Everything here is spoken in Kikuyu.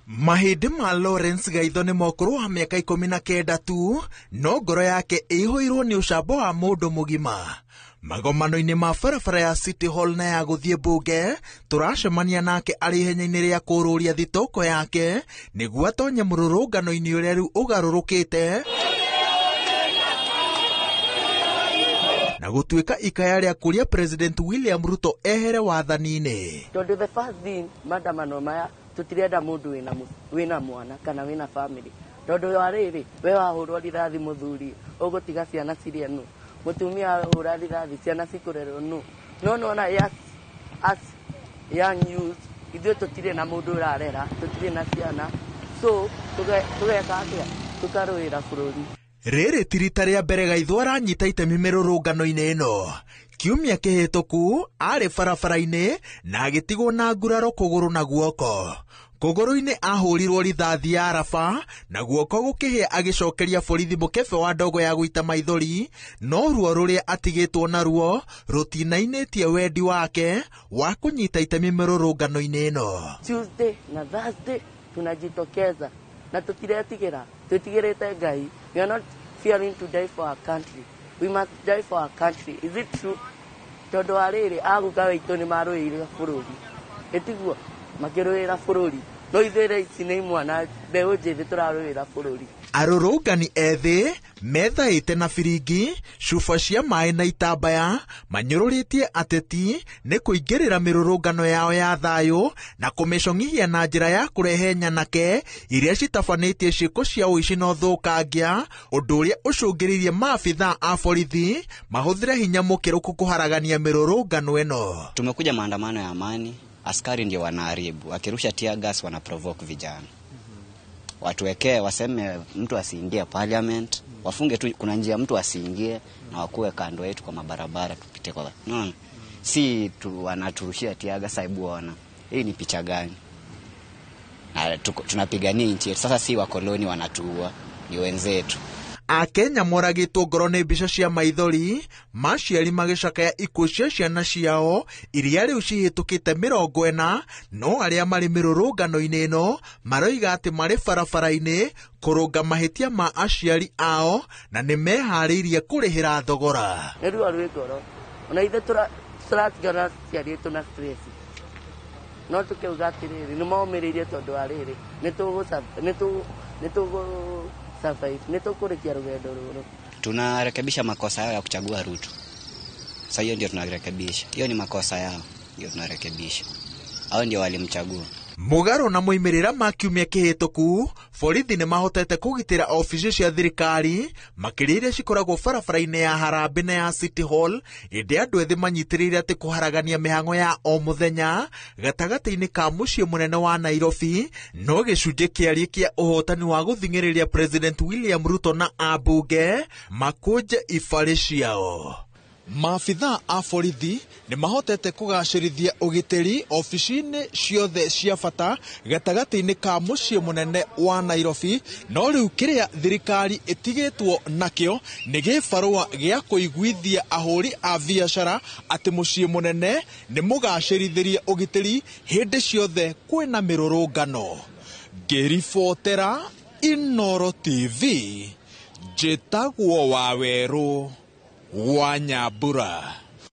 Mahĩndĩ ma Lawrence Gaitho nĩ mokũrũ wa mĩaka 19 tu, no ngoro yake ĩihũirwo nĩ ũcamba wa mũndũ mũgima. Magomano-inĩ ma barabara ya City Hall na ya gũthiĩ mbunge, tũracemania nake arĩ ihenya-inĩ rĩa kũrũria thitoko yake nĩguo atonye mũrũrũngano-inĩ ũrĩa rĩu ũgarũrũkĩte na gũtuĩka ikaya rĩa kũria President William Ruto ehere wathani-inĩ. Tondũ the first thing maandamano maya tutirenda mundu wina mwana kana wina family, tondu wa riri we wahurwo rithathi muthuri ugutiga ciana cirie nu, mutumia ahura rithathi ciana cikurerwo nu. No nona yes, as young youth ithuĩ tutire na mundu urarera, tutire na ciana, so tugeka atia? Tukarũĩra bũrũri. Rĩrĩ ti rita rĩa mbere Gaitho aranyita itemi mĩrũrũngano-inĩ ĩno. Kiumia kĩhĩtũku arĩ barabara-inĩ na agĩtigwo na nguraro kũgũrũ na guoko. Kũgũrũ-inĩ ahũrirwo rithathi ya raba na guoko gũkĩhĩa agĩcokeria borithi mũkebe wa ndogo ya gũita maithori, no ruo rũrĩa atigĩtwo naruo rũtinainĩtie wendi wake wa kũnyita itemi mĩrũrũngano-inĩ ĩno. Tuesday na Thursday tunajitokeza na tutiretigĩra, twĩtigĩrĩte Ngai. We are not fearing to die for our country. We must die for our country. Is it true? Tondũ wa rĩrĩ aguka witũ nĩ marũĩrĩire bũrũri, ĩtiguo makĩrũĩra bũrũri, no ithuĩ ici nĩ imwana mbeũ njĩthĩ tũrarũĩra bũrũri. Arũrũngani ethĩ methaĩte na biringi, cuba cia maĩ na itambaya, manyũrũrĩtie ateti nĩ kũingĩrĩra mĩrũrũngano yao ya thayũ na kũmĩcong'ithia na njĩra ya kũrehe nyanake iria citabanĩtie ciĩko cia ũici na ũthũkangia, ũndũ ũrĩa ũcũngĩrĩirie maabithaa a borithi mahũthĩre hinya mũkĩrũku kũharagania mĩrũrũngano ĩno. Tumekuja maandamano ya amani, askari ndio wanaharibu, akirusha tear gas wana provoke vijana. Watuwekee waseme mtu asiingie parliament, wafunge tu, kuna njia mtu asiingie na wakuwe kando yetu kwa mabarabara tupite kwa. No, si tu wanaturushia tear gas, hebu ona. Hii ni picha gani? Na tunapigania nchi yetu. Sasa si wakoloni wanatuua, ni wenzetu. Akenya moragĩtwo ngoro nĩ mbica cia maithori maciari magĩcakaya ikuũ cia ciana ciao iria rĩu cihĩtũkĩte 40, no arĩa marĩ mĩrũrũngano-inĩ ĩno maroiga atĩ marĩ barabara-inĩ kũrũnga mahĩtia ma aciari ao na nĩ meharĩirie kũrĩhĩra thogora. Nĩ ruo rwĩ ngoro, ona ithuĩ tũratigana aciari aitũ na stress, no tũkĩuga atĩrĩrĩ nĩ momĩrĩirie tondũ wa rĩrĩ nĩ tũgũ survive, nĩ tũkũrĩkia rũgendo rũrũ. Tunarekebisha makosa yao ya kuchagua Ruto. Sasa hiyo ndio tunarekebisha. Hiyo ni makosa yao, ndio tunarekebisha. Hao ndio walimchagua. Mũgarũ na moimĩrĩra ma kiumia kĩhĩtũku, borithi nĩ mahotete kũgitĩra obici cia thirikari makĩria iria cikoragwo barabara-inĩ ya Harambee na ya City Hall, ĩndĩ andũ ethĩ manyitĩrĩire atĩ kũharagania mĩhang'o ya o mũthenya gatagatĩ-inĩ ka mũciĩ mũnene wa Nairobi no gĩcunjĩ kĩarie kĩa ũhotani wa gũthing'ĩrĩria President William Ruto na ambunge makũnje ibarĩ ciao. Maabithaa a borithi nĩ mahotete kũgacĩrithia ũgitĩri obici-inĩ ciothe cia bata gatagatĩ-inĩ ka mũciĩ mũnene wa Nairobi, no rĩu kĩrĩa thirikari ĩtigĩtwo nakĩo nĩ gĩbarũa gĩa kũiguithia ahũri a biacara atĩ mũciĩ mũnene nĩ mũgacĩrithĩrie ũgitĩri hĩndĩ ciothe kwĩna mĩrũrũngano. Ngĩribotera Inooro TV, njĩtagwo Wawerũ wa Nyambura.